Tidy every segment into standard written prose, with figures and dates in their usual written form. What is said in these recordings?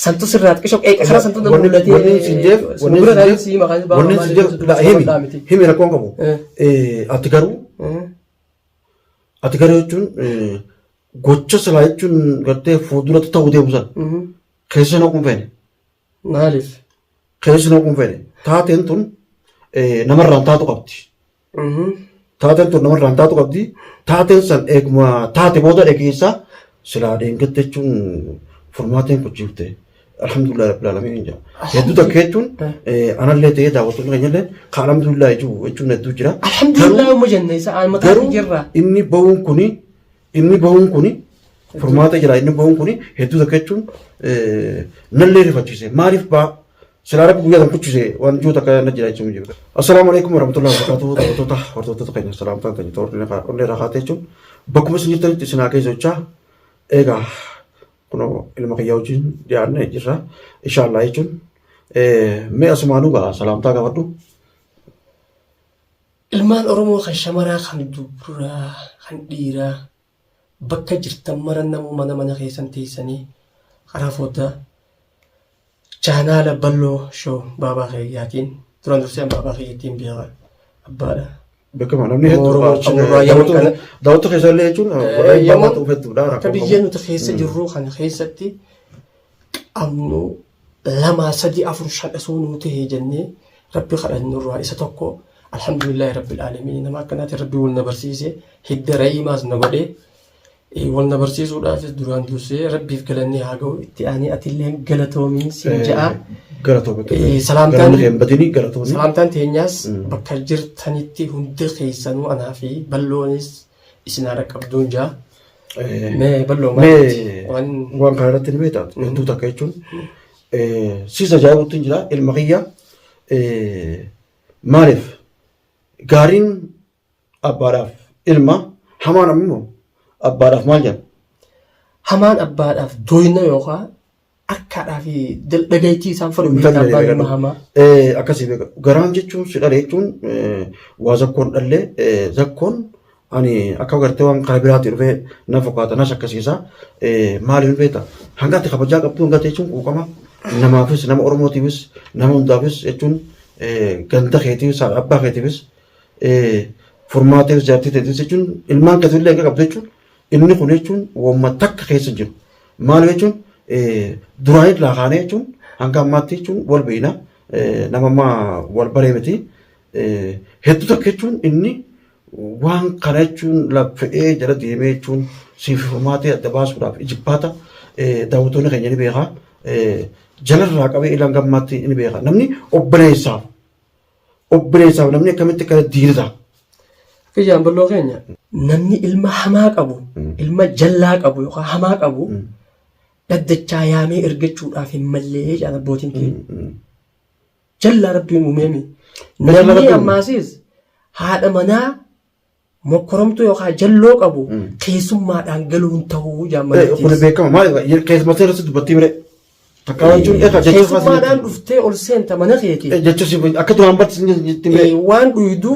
Santu sirraa xiqqisho qeeqa karaa santu nama Wanni mul'atee. wanni sin jeef wanni Bira sin taa'ee jeef sii maqaan baabaa wanni sin jeef la himi himi rakkoon qabu. Ati garuu ati garuu jechuun gocha silaa jechuun gartee fuulduratti ta'uu deemu san keessa naquu hin feene. Maaliif? Keessa naquu hin feene. Taateen tun namarraan taatu qabdi. Taateen tun namarraan taatu qabdi. Taateen san eeguma taate booda dhageessa silaa dheengatte jechuun furmaateen kuchiifte. Alhamdulillah rabbil alamin jedha. Hedduu takka jechuun anallee ta'ee daawwattoonni keenyallee ka alhamdulillah jiru jechuun hedduu jira. Alhamdulillah yommuu jenne isa mataa Garuu jirra. inni bahuun kuni furmaata jira. Inni bahuun kuni hedduu takka jechuun nallee rifachiise. Maaliif baa silaa rabbi guyyaa kan kuchise waan jiru takka na jira jechuun jiru. Assalaamu alaikum warahmatullahi wabarakatuh. Daawwattoota hordoftoota keenya salaamtaan keenya ta'uu onnee irraa kaatee jechuun bakkuma isin jirtanitti isin haa keessa jechaa. Egaa kunoo ilma kiyyaa wajjin dhiyaannee jirra. Inshaallah jechuun mee asumaanuu gaa salaamtaa gaafadhu. Ilmaan Oromoo kan shamaraa, kan dubaraa, kan dhiiraa bakka jirtan mara namuu mana mana keessan teessanii karaa foddaa chaanaala Balloo Show baabaa keeyyaatiin duraan dursee baabaa keeyyattiin beeka abbaadha. Beekama namni hedduu Oromoo qabnurraa Yaman kana daawwattoota keessaa illee jechuun warreen baabaa ta'uuf hedduudha akka rakkoo biyya qabu. nuti keessa jirru kana keessatti qabnu lama sadi afur shan osoo nuu ta'e jennee rabbi kadhannurraa isa tokko. Alhamdulillahi rabbil aalamiin, nama akkanaatiin rabbi wal na barsiise, hidda ra'iimaas na godhe. Wal na barsiisuudhaafis duraan dursee rabbiif galanni haa ga'u. Itti aanee atillee galatoomiin siin ja'a. Galatoomii. Salaamtaan Galanni kee hin badini, galatoomii. Salaamtaan teenyaas bakka jirtanitti hundi keessanuu anaa fi balloonis isin haadha qabduun ja'a. Mee balloo maal Mee waan waan kana irratti ni beektaa hedduu takka jechuun siis ajaa'ibuutti hin jira ilma kiyya. Maaliif gaariin abbaadhaaf ilma, hamaan ammoo abbaadhaaf maal jedhama? Hamaan abbaadhaaf doyna yookaan akkaadhaa fi dhagaytii isaan fedhu beektaa abbaan ilma hamaa. Akkasii beeka. Garaan jechuun si dhale jechuun waa zakkoon dhallee zakkoon ani akka gartee waan kana biraatti dhufee na fakkaata na shakkisiisa. Maaliif beekta? Hanga ati kabajaa qabdu hanga ati jechuun quuqama namaafis nama Oromootiifis nama hundaafis jechuun ganda keetiifis haadha abbaa keetiifis furmaateefis jaartii teetiifis jechuun ilmaan keetiifillee hanga qabdu jechuun inni kun jechuun wamma takka keessa jiru. Maal jechuun duraan irraa kaanee jechuun hanga ammaatti jechuun wal beekna. Nama ammaa wal baree miti. Hedduu takka jechuun inni waan kana jechuun laffe'ee jala deemee jechuun siif furmaatee adda baasuudhaaf ijibbaata daawwattoonni keenya ni beeka. Jalarraa qabee ilaan gammaatti ni beeka. Namni obboleessaaf namni akkamitti akkana diina ta'a? Akka ijaan balloo keenya namni ilma hamaa qabu, ilma jallaa qabu yookaan hamaa qabu dhaddachaa yaamee ergachuudhaaf hin mallee jedhan abbootiin keenya. Jallaa rabbiin uumeemi. Jallaa Namni Rabbiin uume. ammaasis haadha manaa mokkoromtuu yookaan jalloo qabu keessummaadhaan galuun ta'uu Kun jaammanattis. beekama maali keessummaa irratti dubbattii mire takkaa jechuun egaa jecha Keessummaadhaan dhuftee ol seenta mana keetii. Jecha si akka duraan barti jetti mire. Waan dhuydu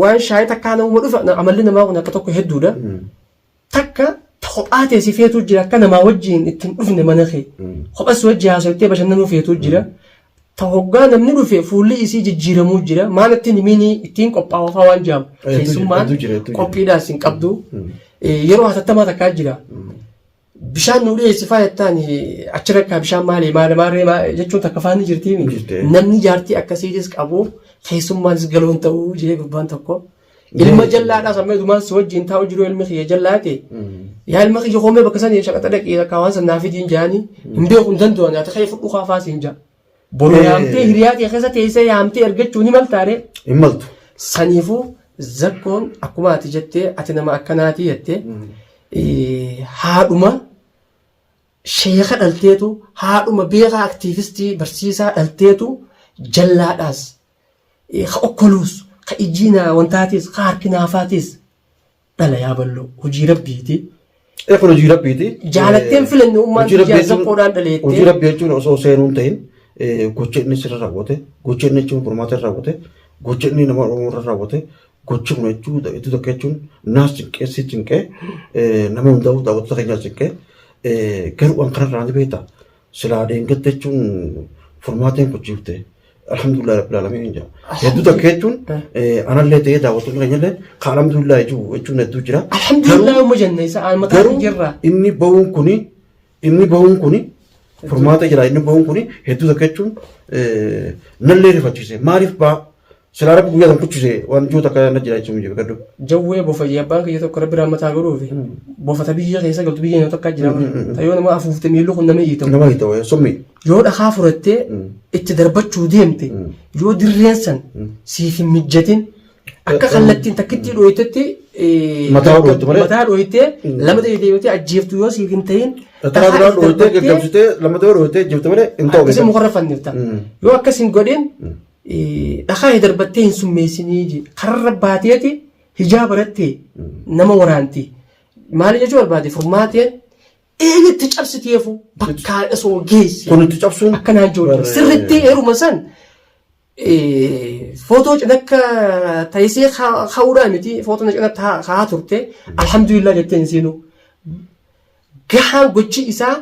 waan shaayii takkaa namuma dhufa amalli namaa kun akka tokko hedduudha. Takka kophaa ta'e si feetuu jira, akka namaa wajjin ittiin dhufne mana kee. Kopha si wajji haasoftee bashannanuu feetuu jira. Ta hoggaa namni dhufe fuulli isii jijjiiramuu jira. Maan ittiin himini ittiin qophaa'u fa'aa waan jedhamu. Hedduu jira, Keessummaan hedduu jira, hedduu jira. qophiidhaas hin qabdu. Yeroo hatattamaa takkaa jira. Bishaan nu dhiyeessi fa'aa jettaan achi rakkaa bishaan maali maali maarree jechuun takka faanni jirtiimi. Jirti. Namni jaartii akkasiitis qabu keessummaanis galoon ta'uu jee gurbaan tokko. Ilma jallaadhaa sammee dumaan si wajjin taa'u jiru ilmi kiyya jallaate. Yaa ilma kiyya koomee bakka sanii shaqaxa dhaqii takka waan san naa fidiin jaanii hin beeku hin danda'u ati ka'ee fudhu kaafaa siin jaa. Boru yaamtee hiriyaa kee keessa teessee yaamtee ergachuu ni maltaaree. Hin maltu. Saniifuu zakkoon akkuma ati jettee ati nama akkanaatii jettee haadhuma sheeka dhalteetu, haadhuma beekaa aktiivistii barsiisaa dhalteetu jallaadhaas ka okkoluus ka ijjiina wantaatis ka harki naafaatis dhala yaa balloo hojii rabbiiti. Kun hojii rabbiiti. Jaalatteen filanne ummaan Hojii rabbii tiyyaa jechuun- zakkoodhaan dhaleettee. Hojii rabbii jechuun osoo seenuun ta'in gocha inni sirra raawwate, gocha inni jechuun furmaata irra raawwate, gocha inni nama Oromoo irra raawwate, gochi kun jechuu itti tokko jechuun naas cinqee si cinqee nama hundaa'u daawwattoota keenyaas cinqee garuu waan kanarraa ni beekta. Silaa dheengadda jechuun furmaateen kuchiifte. Alhamdulillah rabbil alamin hin jaa. Hedduu takka jechuun anallee ta'ee daawwattoonni keenyallee ka alhamdulillah jechuun hedduu jira. Alhamdulillah yooma jenna isa mataa Garuu jirra. inni bahuun kuni furmaata jira. Inni bahuun kuni hedduu takka jechuun nallee rifachiise. Maaliif ba'a? Silaa rabbi guyyaa kan kuchise waan jiru takka na jira jechuun jiru gaddu. Jawwee bofa jee abbaan kiyya tokko rabbi rahmataa godhuufi bofata biyya keessa galtu biyya nama tokko jira. Tayyoo nama afuufte miilli kun nama hiitamu. Nama hiitamu summi. Yoo dhakaa fudhattee itti darbachuu deemte, yoo dirreen san siif hin mijatin, akka kallattiin takkittii dhooytetti Mataa dhooyte malee. Mataa dhooytee lama ta'e deemtee ajjeeftu yoo siif hin ta'in Taraa biraa dhooytee gaggabsitee lama ta'e dhooytee jirte malee hin ta'u. Akkasii mukarra fannifta. Yoo akkas hin godhin dhakaa darbattee hin summeessinii je. Kararra baateeti hijaa barattee nama waraanti. Maali jechuu barbaade? Furmaateen eeyitti cabsiteefu bakkaa osoo geesse. Kun itti cabsuun. Akkanaan jiru. Sirriitti eeruma san footoo cinakka taasisee ka'uudhaa miti, footoo na cinatti haa turte alhamdulillah jetteen isiinu. Gahaan gochi isaa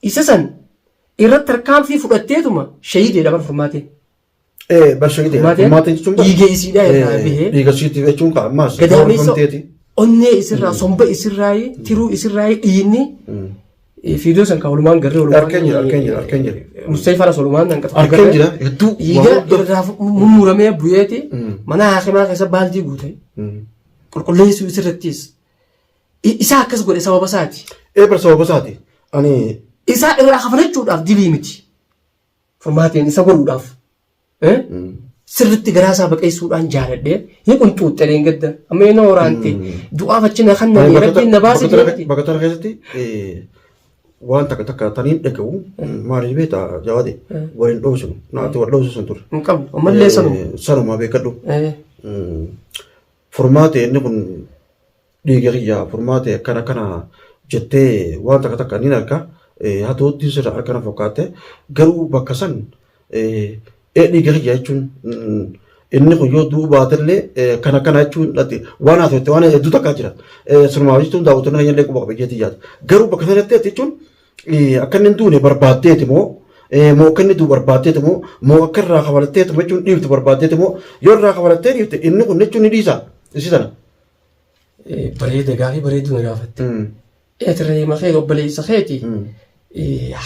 isa san irratti tarkaanfii fudhatteetuma shahiideedha bara furmaateen. Barshagite. Furmaateen Furmaateen jechuun dhiiga isiidhaa irraa bahee Dhiiga isiitii jechuun ka ammaas. Gadameessa Horfamteeti. onnee isirraa, somba isirraa, tiruu isirraa dhiigni fiidoo san kan walumaan garree walumaan. Arkeen jira, arkeen jira, arkeen jira. Mustayfaa walumaan hanqatu. Arkeen jira hedduu. Dhiiga irraa mummuramee bu'eeti mana haakimaa keessa baaldii guute qulqulleessuu isirrattis isaa akkas godhe sababa isaati. Bar sababa isaati. Ani Isaa irraa kafalachuudhaaf dilii miti. Furmaateen isa godhuudhaaf. Sirritti garaa isaa baqeessuudhaan jaaladhee ni qunxuuxxe dheengadda. Amma inni waraante du'aaf achi na kanname rabbiin na baase jeeti. Bakka tana keessatti waan takka takka taniin dhaga'u maaliif beektaa jawaade waliin dhoofsinu naatti wal dhoofsisu sun ture. Hin qabu ammallee sanuma. Sanuma beekadhu. Furmaate inni kun dhiiga kiyya furmaate akkana akkana jettee waan takka takka ni arga. Hatootti sirra harka na fakkaate garuu bakka san dhiiga kiyya jechuun inni kun yoo du'uu baatellee kana kana jechuun waan haasofte waan hedduu takkaa jira. Sinumaaf jechuun daawwattoonni keenya illee quba qaba jeetii yaada. Garuu bakka sanatti jechuun akka inni hin duune barbaaddeeti moo moo akka inni du'u barbaaddeeti moo moo akka irraa kafalatteeti moo jechuun dhiiftu barbaaddeeti moo yoo irraa kafalattee dhiifte inni kun jechuun ni dhiisa isii sana. Bareeda, gaafii bareedduu na gaafatte. Eetiree makee obboleessa keeti.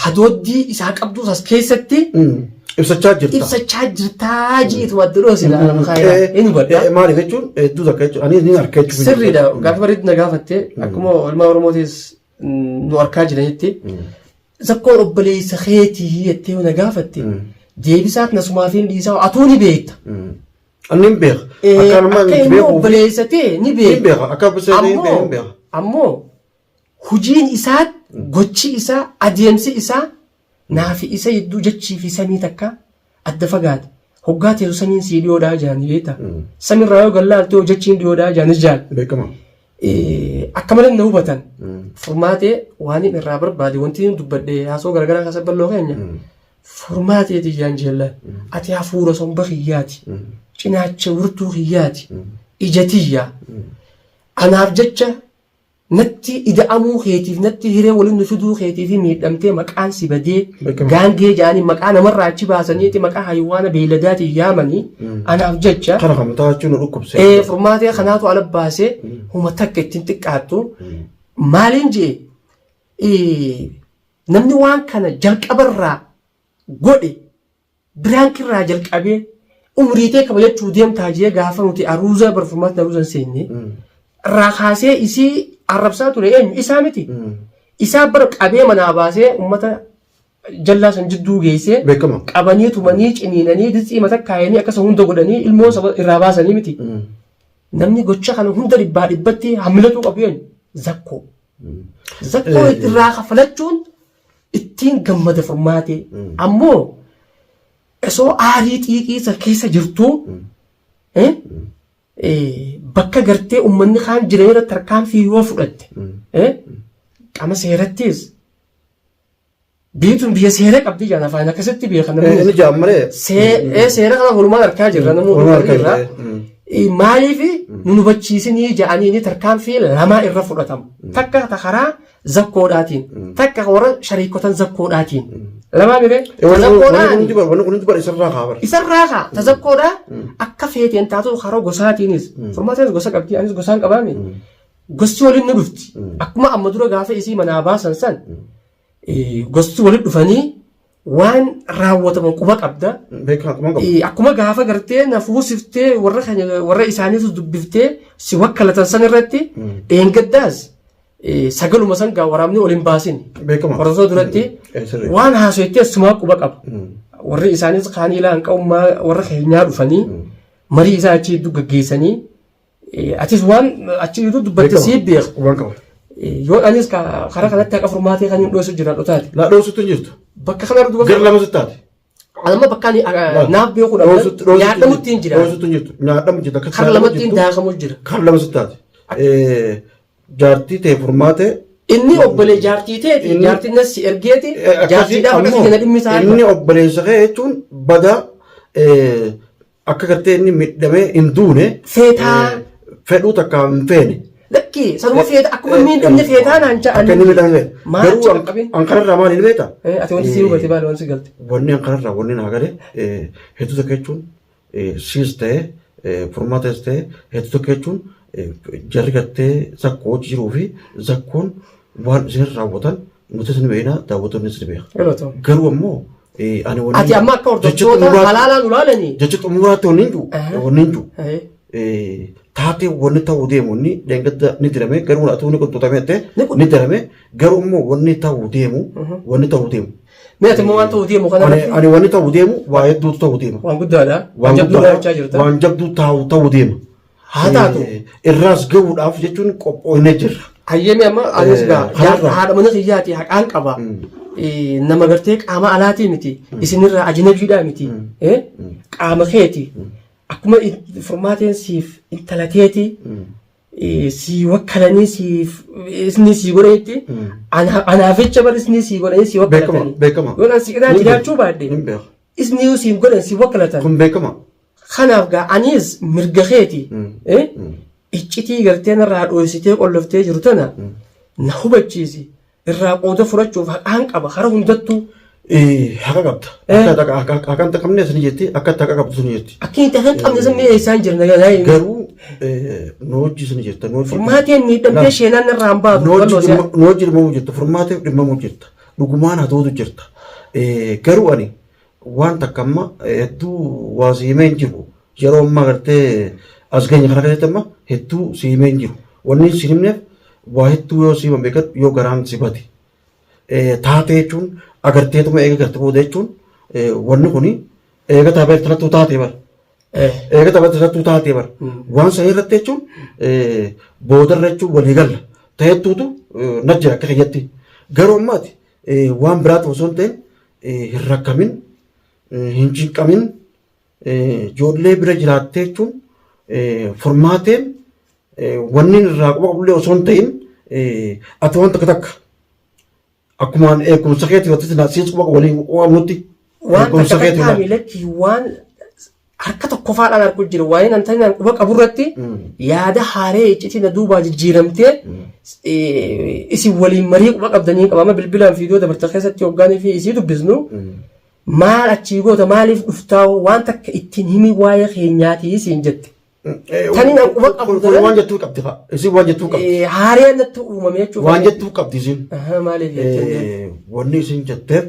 Hadooddii isaa qabduus as keessatti Ibsachaa jirta. Ibsachaa jirtaa jiitu adda dhoosina. Inni hubadha. Maaliif jechuun hedduu takka jechuun ani ni arka jechuun. Sirriidha. Gaafii bareedduu na gaafatte, akkuma oolmaa Oromootis nu arkaa jiranitti. Zakkoon obboleessa keetii jettee na gaafatte. Deebisaat nasumaaf hin dhiisaa, atuu ni beekta. Ani hin beeka. Akka nama Akka inni beekuuf obboleessa ta'e ni hin beeka. beeka. Akka obboleessa ta'e hin beeka. Hin beeka. Ammoo hojiin isaa, gochi isaa, adeemsi isaa naafi isa jidduu jechii fi samii takka adda fagaate. Hoggaa teessu samiin sii dhiyoodhaa jaani beekta. Samiirraa yoo gallaalte hoo jechiin dhiyoodhaa jaanis jaan. Beekama. Akka malee na hubatan. Furmaatee waan inni irraa barbaade wanti inni dubbadhe haasoo garaagaraa keessa bal'oo keenya. Furmaateeti jaan jeellaan. Ati hafuura somba kiyyaati. Cinaacha wirtuu kiyyaati. Ija tiyya. Anaaf jecha natti ida'amuu keetiif, natti hiree waliin nu fiduu keetiif miidhamtee maqaan si badee Beekama. gaangee jaanii maqaa namarraa achi baasaniiti maqaa haywaana beeyladaatiin yaamanii anaaf jecha. Kana kan mataa jechuun nu dhukkubse. Furmaatee kanaatu ala baasee huma takka ittiin xiqqaattu maaliin jee namni waan kana jalqabarraa godhe biraankirraa jalqabee umriitee kabajachuu deemtaa jee gaafa nuti aruuza barfurmaatti aruuza hin seenne irraa kaasee isii arrabsaa ture eenyu? Isaa miti. Isaa bara qabee manaa baasee ummata jallaa san jidduu geessee Beekama. qabanii tumanii ciniinanii ditsii mata kaayanii akkasa hunda godhanii ilmoo saba irraa baasanii miti. Namni gocha kana hunda dhibbaa dhibbatti hammilatuu qabu eenyu? Zakkoo. Zakkoo irraa kafalachuun ittiin gammada furmaatee. Ammoo osoo aarii xiiqii san keessa jirtuu bakka gartee uummanni kaan jiran irratti tarkaanfii yoo fudhatte qaama seerattis biyyi tun biyya seera qabdi jaan afaan akkasitti beekan namni. Inni jaan malee. Seera kana walumaan arkaa jirra namni Walumaan arkaa jirra. jirra. Maaliif nu hubachiisinii jedhanii tarkaanfii lamaa irra fudhatamu. Takka ta karaa zakkoodhaatiin, takka warra shariikotan zakkoodhaatiin. Lamaa mire Wanni zakkoodhaan kun hundi bara isarraa kaa bara. Isarraa kaa ta zakkoodhaa akka feeteen taatu karaa gosaatiinis. Furmaataanis gosa qabdi, anis gosaan qabaami. Gosti waliin ni dhufti. Akkuma amma dura gaafa isii manaa baasan san gosti waliin dhufanii waan raawwatamu quba qabda. Beekaa quba qabu. Akkuma gaafa gartee na fuusiftee warra keenya warra isaaniitu dubbiftee si wakkalatan san irratti dheengaddaas sagaluma san gaa waraabni ol hin baasin. Beekama. Hordoftoota duratti Sirrii. waan haasoittee sumaa quba qaba. Warri isaanis kaanii ilaa hanqa'ummaa warra keenyaa dhufanii marii isaa achi hedduu gaggeessanii atis waan achi hedduu dubbatte Beekama. sii beeka. Quban qaba. Yoo anis karaa kanatti haqa furmaatee kan hin dho'isu jira dhotaati. Laa dhoofsutti hin jirtu. Bakka kanarra duba Gara lama sitti taate. Amma bakka ani naaf beeku dhabdan nyaadhamutti hin jira. Dhoofsutti hin jirtu. Nyaadhamu jirtu. Akka Kara lamatti hin daakamu jira. Kara lama sitti taate. Jaartii ta'e furmaate. Inni obbolee jaartii teeti jaartiin nas si ergeeti jaartiidhaaf akka kiyya na dhimmi isaa. Inni obboleessa kee jechuun bada akka gartee inni miidhamee hin duune. Feetaa. Fedhuu takka hin feene. Lakki sanuma feeta akkuma miidhamne feetaa naan ja'an. Akka inni miidhamne. Maal Garuu achi qaqqabin? an kanarraa maal hin beektaa? Ati wanti si hubate maal waan si galte? Wanni an kanarraa wanni naa gale hedduu takka jechuun siis ta'e furmaatas ta'e hedduu takka jechuun jarri gartee zakkoo jiruu fi zakkoon waan isin raawwatan nutis ni beekna daawwattoonnis ni beeka. Galatoom. Garuu ammoo ani wanni Ati amma akka hordoftoota halaalaan ulaalanii. Jecha xumuraatti wanni hin jiru wanni hin jiru. Taatee wanni ta'uu deemu inni dheengadda ni dirame garuu atuu ni qunxuxame jettee ni dirame garuu immoo wanni ta'uu deemu wanni ta'uu deemu. Mee ati immoo waan ta'uu deemu kana Ani ani wanni ta'uu deemu waa hedduutu ta'uu deema. Waan guddaadha. Waan jabduu guddaa jechaa jirta. waan jabduu taa'u ta'uu deema. Haa taatu. Irraas gahuudhaaf jechuun qophoonee jirra. Hayyami amma anis gaa Kanarraa. haadha mana kiyyaati haqaan qaba. Nama gartee qaama alaatii miti. Isinirraa ajnabiidhaa miti. Qaama keeti. Akkuma furmaateen siif intala teeti sii wakkalanii siif isni sii godhanitti anaaf jecha bar isni sii godhanii sii Beekama wakkalatanii. beekama. Yoon an si qinaa Nin jiraachuu beeka. baadhe Nin beeka. isni yoo siin godhan sii wakkalatan. Kun beekama. Kanaaf gaa anis mirga keeti. Iccitii gartee narraa dhooysitee qolloftee jiru tana na hubachiisi. Irraa qooda fudhachuuf haqaan qaba kara hundattuu. Haqa qabda. Akka haqa hin qabne ni jirti akka haqa qabdu ni jirti. Akka hin haqa hin qabne san mee eessaan jirna ganaa. Garuu nu hojii ni jirta. Furmaateen miidhamtee sheenaan narraa hin baatu. Nu hojii dhimmamu jirta. Furmaateef dhimmamu jirta. Dhugumaan hatootu jirta. Garuu ani waan takka amma hedduu waa si himee hin jiru. Yeroo ammaa gartee as geenye kana keessatti amma hedduu si himee hin jiru. Wanni si himneef waa hedduu yoo si himan beekadhu yoo garaan si bade. Taatee jechuun agarteetuma eega garte booda jechuun wanni kuni eega taabee tanattuu taatee bara. Eega taabee tanattuu taatee bara. Waan sana irratti jechuun boodarra jechuun walii galla. Ta'ettuutu na jira akka kiyyatti. Garuu ammaati waan biraatu osoo hin ta'in hin rakkamin hin cinqamin ijoollee bira jiraattee jechuun furmaateen wanni irraa quba qabullee osoo hin ta'in ati waan takka takka akkumaan eegumsa keetii irratti siis quba waliin quba qabnutti Waan eegumsa takka keetii takkaa miilatti waan harka tokkofaadhaan argu jira. Waa'een antaninaan quba qaburratti yaada haaree iccitii na duubaa jijjiiramtee isin waliin marii quba qabdanii qaba. Amma bilbilaan viidiyoo dabarta keessatti hoggaanii fi isii dubbisnu maal achii goota maaliif dhuftaa waan takka ittiin himi waa'ee keenyaatii isiin jette. Taniin an quba qabu Kun waan jettuu qabdi haa. Isin waan jettuu qabdi. Haaree natti uumame jechuudha. Waan jettuu qabdi isin. Maaliif jettee? Wanni isin jetteef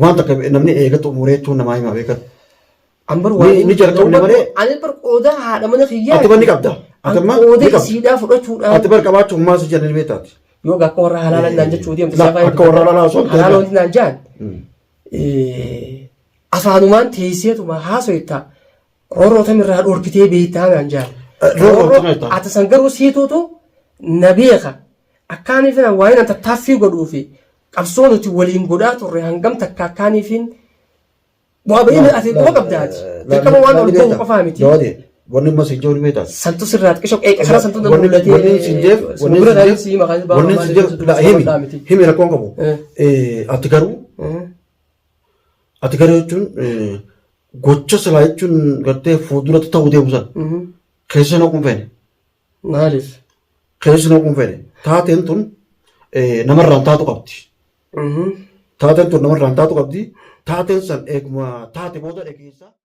waan takka namni eega xumuree jechuun namaa himaa beekan. An bar Ni jalqabne malee. Ani bar qooda haadha mana kiyyaa. Ati bar ni qabda. Ati amma Qooda ni qabda. isiidhaa fudhachuudhaan. Ati bar qabaachuuf maal si jedhanii beektaati. Yoo akka warra halaalan naan jechuu deemte. La, akka warra halaalaa osoo hin ta'in. Halaala wanti naan jaan. Afaanumaan teesseetuma haasoyta. Roorroo tamirraa dhorkitee beektaa naan jaan. Roorroo tamirraa. Ati san garuu siituutu na beeka. Akkaaniifin waa'ee nan tattaaffii godhuu fi qabsoo nuti waliin godhaa turre hangam takka akkaaniifin bu'aa ba'iin ati quba qabdaati. Dirqama waan ol bahu qofaa miti. Jawaadee wanni amma siin jiru beektaati. Santu sirraa xiqqisho qeeqa karaa santu na Wanni mul'atee. wanni siin jeef wanni bira siin taa'ee jeef sii maqaan ba'a wanni siin jeef la himi miti. himi rakkoon qabu. Ati garuu ati garuu jechuun Gocha silaa jechuun gartee fuulduratti ta'uu deemu san keessa naquu hin feene. Maaliif? Keessa naquu hin feene. Taateen tun namarraan taatu qabdi. Taateen tun namarraan taatu qabdi. Taateen san eeguma taate booda dhageessa.